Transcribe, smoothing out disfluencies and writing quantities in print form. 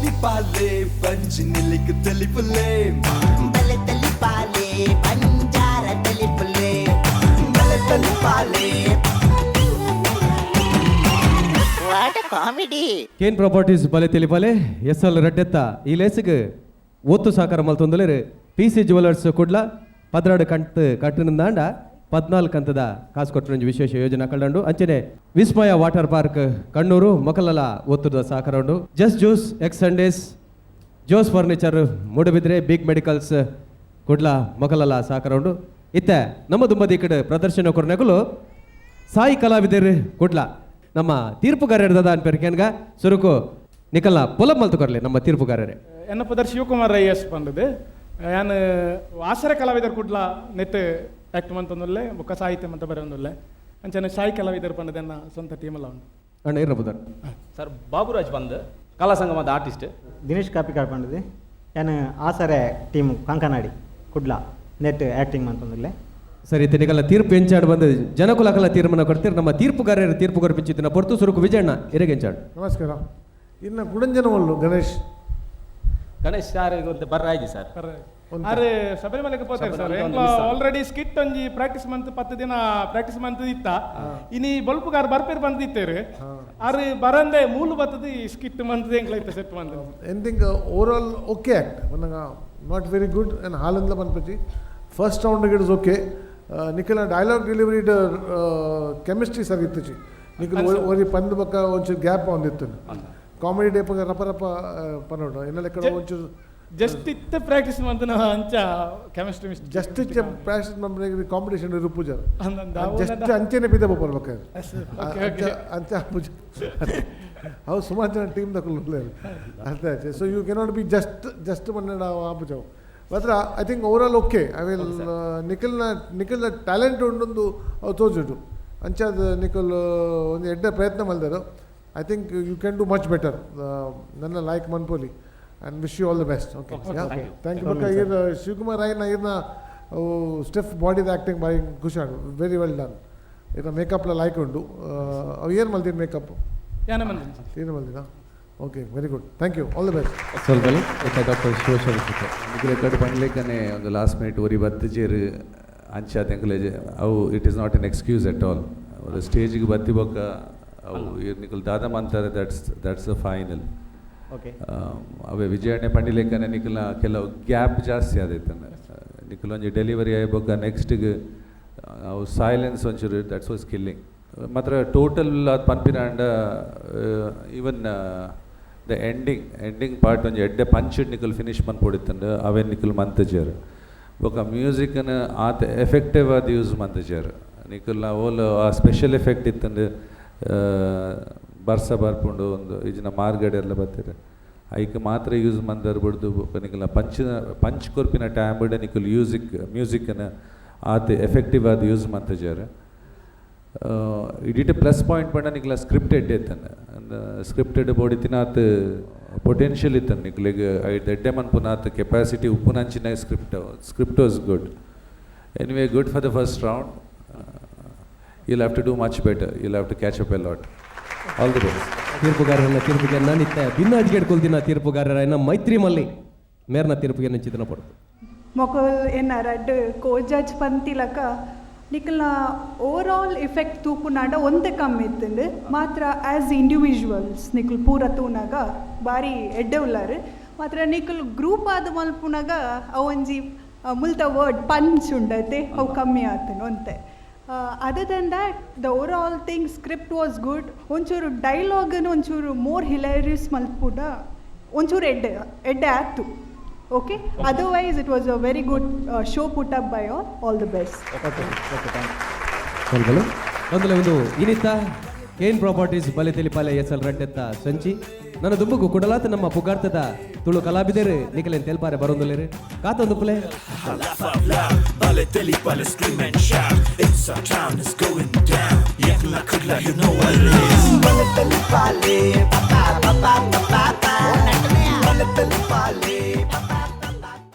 ತೆಲಿಪಾಲೆ ಬಂಜಿ ನಿಲಿಕ್ ತೆಲಿಪುಲೆ. ಬಲೆ ತಲಿಪಾಲೆ ಬಂಜಾರ ತಲಿಪುಲೆ ಬಲೆ ತೆಲಿಪಾಲೆ. What comedy. Kane properties ಬಲೆ ತೆಲಿಪಾಲೆ ಎಸ್ ಎಲ್ ರಡ್ಡೆತ್ತ ಈ ಲೇಸಿಗೆ ಒತ್ತು ಸಾಕಾರ ಮಲ್ತೊಂದುಲೇರು. ಪಿ ಸಿ ಜುವೆಲರ್ಸ್ ಕುಡ್ಲ 12 ಕಂತ್ ಕಟ್ಟಿನಿಂದಾಂಡ 14 ಕಂತದ ಕಾಸು ಕೊಟ್ಟರೆ ವಿಶೇಷ ಯೋಜನೆ ಕಂಡು. ಅಂಚನೆ ವಿಸ್ಮಯ ವಾಟರ್ ಪಾರ್ಕ್ ಕಣ್ಣೂರು ಮೊಕಲಲ ಒತ್ತುದ ಸಾಕಾರ ಉಂಡು. Just juice X sundaes, Jose furniture Moodbidri, big medicals Kudla ಮೊಕಲಲ ಸಾಕಾರ ಉಂಡು. ಇತ್ತೆ ನಮ್ಮ ದುಂಬದಿ ಕಡೆ ಪ್ರದರ್ಶನ ಕೊರ್ನಗುಲು ಸಾಯಿ ಕಲಾವಿದರು ಕುಡ್ಲ. ನಮ್ಮ ತೀರ್ಪುಗಾರರು ದಾದ ಅನ್ಪೆರ್ಕೇನ್ಗ ಸುರುಕು ನಿಕಲ್ನ ಪೊಲಬ್ ಮಲ್ತು ಕೊರ್ಲೆ ನಮ್ಮ ತೀರ್ಪುಗಾರರೇ. ಎನ್ನ ಪುದರ್ ಶಿವಕುಮಾರ್ I S ಪಂಡದು. ಯಾನ್ ವಾಸರ ಕಲಾವಿದರ್ ಕುಡ್ಲ ನೆಟ್ ಆಕ್ಟ್ ಮಂತೊಂದುಲ್ಲೆ, ಬೊಕ್ಕ ಸಾಹಿತ್ಯ ಮಂತ ಬರೆಯೊಂದುಲ್ಲೆ. ಅಂಚನೆ ಸಾಯಿ ಕಲಾವಿದರ್ ಪಂಡದು ಎನ್ನ ಸ್ವಂತ ಟೀಮಲ್ಲ ಉಂಡು. ಅಣ್ಣ, ಇರ್ನ ಪುದರ್? ಸರ್, ಬಾಬುರಾಜ್ ಬಂದ್ ಕಲಾ ಸಂಗಮದ ಆರ್ಟಿಸ್ಟ್. ದಿನೇಶ್ ಕಾಪಿಕಾಡ್ ಪಂಡದು. ಯಾನ್ ಆಸರೆ ಟೀಮ್ ಕಂಕನಾಡಿ ಕುಡ್ಲ ನೆಟ್ ಆ್ಯಕ್ಟಿಂಗ್ ಮಂತೊಂದುಲ್ಲೆ. ಸರಿ, ಇತ್ತೆ ನಿಕಲ್ನ ತೀರ್ಪು ಎಂಚಾಡ್ ಬಂದು ಜನಕುಲಕಲ ತೀರ್ಮಾನ ಕೊಡ್ತೀರಿ. ನಮ್ಮ ತೀರ್ಪುಗಾರರ ತೀರ್ಪು ಕೊರ್ಪಿಂಚಿತ್ತಿನ ಪೊರ್ತು. ಸುರುಕು ವಿಜಯಣ್ಣ, ಇರೆಗೆ ಎಂಚಾಡ್? ನಮಸ್ಕಾರ. ಇನ್ನು ಕುಡಂಜನವಲ್ಲು ಗಣೇಶ್. ಗಣೇಶ್ ಸರ್ ಒಂದು ಬರ್ರಾಯ್ದು ಸರ್. ಆರ್ ಶಬರಿಮಲೆಗೆ ಪೋತಾರೆ ಸರ್. ಶಬರಿಮಲೆ ಒಂದು miss ಆಂಡ್. ಆಲ್ರೆಡಿ ಸ್ಕಿಟ್ ಒಂಜಿ ಪ್ರಾಕ್ಟೀಸ್ ಮಂತ್ 10 ದಿನ ಪ್ರಾಕ್ಟೀಸ್ ಮಂತ್ ಇತ್ತ. ಇನಿ ಬೊಲ್ಪುಗಾರ್ ಬರ್ಪೇರ್ ಬಂದಿತ್ತೇರು. ಆರ್ ಬರಂದೆ ಮೂಲು ಬತ್ತದ ಈ ಸ್ಕಿಟ್ ಮಂತ್ ಎಂಕ್ಲ ಇತ್ತ ಸೆಟ್ ಮಂತ್. Anything over all okay act Pannaga not very good and ಹಾಲಂದ್ಲ ಪನ್ಪಚಿ. First round it is okay. Nikhil dialogue delivery chemistry ಸರಿ ಇತ್ತುಚಿ. ನಿಖಿಲ್ ಒರಿ ಪಂದ್ ಬೊಕ್ಕ ಒಂಚೂರು ಗ್ಯಾಪ್ ಒಂದಿತ್ತು. ಕಾಮಿಡಿ ಡೇಪ ರಪ ರಪ ಪನ್ನೋಡು ಎನ್ನ ಲೆಕ್ಕ ಒಂಚೂರು. ಜಸ್ಟ್ ಇತ್ತ ಪ್ರಾಕ್ಟೀಸ್ ಮಂತ್ ಅಂಚ ಕೆಮಿಸ್ಟ್ರಿ ಮಿಸ್. ಜಸ್ಟ್ ಪ್ರಾಕ್ಟೀಸ್ ಮನ್ಪುನ ಕಾಂಪಿಟೇಷನ್ ಇರುಪುಜಾರ್. ಜಸ್ಟ್ ಅಂಚೆನೆ ಪಿದ ಬರ್ಬೇಕು. ಅಂಚ ಅಂಚ ಪೂಜೆ ಅವು ಸುಮಾರು ಜನ ಟೀಮ್ ದಕ್ಕಲು ಅರ್ಥ ಆಯ್ತು. So you cannot be just just ಮೊನ್ನೆ ನಾವು ಆಪುಜವು ಮಾತ್ರ. I think over all okay. I will ನಿಖಿಲ್ನ ನಿಖಿಲ್ನ ಟ್ಯಾಲೆಂಟ್ ಉಂಡೊಂದು ಅವು ತೋಜುಂಡು. ಅಂಚಾದ ನಿಖಿಲ್ ಒಂದು ಎಡ್ಡೆ ಪ್ರಯತ್ನ ಮಲ್ದರು. I think you can do much better. ನನ್ನ ಲೈಕ್ ಮನ್ಪೋಲಿ and wish you all the best. Okay, thank you. ಬೊಕ್ಕ ಈರ್ ಶಿವಕುಮಾರ್ ರಾಯ್ನ ಈರ್ನ ಸ್ಟೆಫ್ ಬಾಡಿದ ಆ್ಯಕ್ಟಿಂಗ್ ಬಾರಿ ಖುಷಿ ಆಂಡ್ ವೆರಿ ವೆಲ್ ಡನ್. ಈರ್ನ ಮೇಕಪ್ಲ ಲೈಕ್ ಉಂಡು. ಅವು ಏನು ಮಲ್ದಿನ ಮೇಕಪ್? ಯಾನ ಮಂದಿನ. ಏನು ಮಲ್ದಿನ? Okay, very good. Thank you, all the best. ಸ್ವಲ್ಪ ಡಾಕ್ಟರ್ ಶಿವಶರಣ. ನಿಖಿಲ ಕಡೆ ಪನ್ಲೇಕನೆ ಒಂದು ಲಾಸ್ಟ್ ಮಿನಿಟ್ ಒರಿ ಬತ್ತಿಜೇರು ಅಂಚ ಎಂಕಲೇಜ್ ಅವು it is not an excuse at all. ಸ್ಟೇಜಿಗೆ ಬತ್ತಿ ಬೊಕ್ಕ ಅವು ನಿಕುಲ್ ದಾದ ಮಂತಾರೆ, that's a final. Okay. ಅವೇ ವಿಜಯಣ್ಣೆ ಪಂಡಿಲೇಕನೆ ನಿಖಿಲ್ನ ಕೆಲವು ಗ್ಯಾಪ್ ಜಾಸ್ತಿ ಆದೈತನ. ನಿಖಿಲ್ ಒಂಜಿ ಡೆಲಿವರಿ ಆಯ್ ಬೊಕ್ಕ ನೆಕ್ಸ್ಟ್ಗೆ ಅವು ಸೈಲೆನ್ಸ್ ಒಂಚೂರು, that's was killing. ಮಾತ್ರ ಟೋಟಲ್ ಅದು ಪನ್ಪಿನಾಂಡ even the ending part ಒಂಜಿ ಎಡ್ಡೆ ಪಂಚ್ ನಿಕುಲ್ ಫಿನಿಶ್ ಮನ್ಪೊಡಿತ್ತಂಡು. ಅವೇನು ನಿಕುಲ್ ಮಂತಜೇರ್. ಬೊಕ್ಕ ಮ್ಯೂಸಿಕ್ನ ಆತ ಎಫೆಕ್ಟಿವ್ ಆದ್ ಯೂಸ್ ಮಂತಜೇರ್ ನಿಕುಲ್ನ. ಓಲ್ ಆ ಸ್ಪೆಷಲ್ ಎಫೆಕ್ಟ್ ಇತ್ತಂಡು, ಬರ್ಸ ಬರ್ಪುಂಡು ಒಂದು ಇಜಿನ ಮಾರ್ಗಡೆ ಎಲ್ಲ ಬತ್ತೀರ, ಐಕ್ ಮಾತ್ರ ಯೂಸ್ ಮಂದರ್ ಬುಡ್ದು ಬೊಕ್ಕ ನಿಕಲ್ನ ಪಂಚಿನ ಪಂಚ್ ಕೊರ್ಪಿನ ಟೈಮ್ ನಿಕುಲ್ ಮ್ಯೂಸಿಕ್ನ ಆತ ಎಫೆಕ್ಟಿವ್ ಆದ್ ಯೂಸ್ ಮಂತಜೇರ್. ಇಡಿಟ ಪ್ಲಸ್ ಪಾಯಿಂಟ್ ಪಂಡ ನಿಕ್ಲ ಸ್ಕ್ರಿಪ್ಟ್ ಎಡ್ಡೆ ಇತ್ತಂದೆ. ಸ್ಕ್ರಿಪ್ಟೆಡ್ ಬೋಡಿತ್ತಿನ ಆತ್ ಪೊಟೆನ್ಷಿಯಲ್ ಇತ್ತಂದೆ. ನಿಕ್ಲೆಗ್ ಐಟ್ ಎಡ್ಡೆ ಮನ್ಪುನ ಆತ್ capacity ಉಪ್ಪುನಂಚಿನ script. Script was good. Anyway, good for the first round. You'll have to do much better. You'll have to catch up a lot. All the best. ತೀರ್ಪುಗಾರರನ್ನ ತೀರ್ಪಿಗೆ ನಾನಿತ್ತೆ ಭಿನ್ನಾಜಿಗೆ ಕೊಲ್ದಿನ ತೀರ್ಪುಗಾರರ ಮೈತ್ರಿ ಮಲ್ಲಿ ಮೇರ್ನ ತೀರ್ಪಿಗೆ ನಂಚಿದನ ಪಡ್ತು. ಮೊಕಲ್ ಎನ್ನ ರಡ್ಡ್ ಕೋ ಜಡ್ಜ್ ಪಂತಿಲಕ ನಿಕಲ್ನ ಓವರ್ ಆಲ್ effect ತೂಪುನಾಂಡ ಒಂತೆ ಕಮ್ಮಿ ಇತ್ತುಂಡು. ಮಾತ್ರ as individuals ನಿಕುಲ್ ಪೂರ ತೂನಾಗ ಬಾರಿ ಎಡ್ಡೆ ಉಲ್ಲಾರು. ಮಾತ್ರ ನಿಕುಲ್ ಗ್ರೂಪ್ ಆದ್ ಮಲ್ಪುನಾಗ ಅವೊಂಜಿ ಮುಲ್ತ ವರ್ಡ್ ಪಂಚ್ ಉಂಡತೆ, ಅವು ಕಮ್ಮಿ ಆತುಂಡು ಒಂತೆ. Other than that, the overall thing, script was good. ಒಂಚೂರು ಡೈಲಾಗನ್ನು ಒಂಚೂರು ಮೋರ್ ಹಿಲೇರಿಯಸ್ ಮಲ್ಪುಡ ಒಂಚೂರು ಎಡ್ಡೆ ಎಡ್ಡೆ ಆಯ್ತು. Okay, otherwise it was a very good show put up by all. All the best. Okay okay thank you. ಸೊಲ್ಬಲು ಒಂದಲೇ ಒಂದು ಇನಿತ ಕೇನ್ ಪ್ರಾಪರ್ಟೀಸ್ ಬಲೆ ತೆಲಿಪಾಲೆ ಎಸ್ ಎಲ್ ರಡ್ಡೆತ್ತ ಸಂಚಿ ನನ್ನ ದುಂಬುಗು ಕುಡಲಾತ ನಮ್ಮ ಪುಗಾರ್ತದ ತುಳು ಕಲಾವಿದರು ನಿಕಲೇನ್ ತೆಲ್ಪಾರೆ ಬರೋಂದುಲೇರು ಕಾತೊಂದು Phule. Laugh out loud, Bale Telipale, scream and shout. It's our town, it's going down. Yakla Kudla, you know what it is. Bale Telipale, pa pa pa pa pa pa. Bale Telipale, pa pa.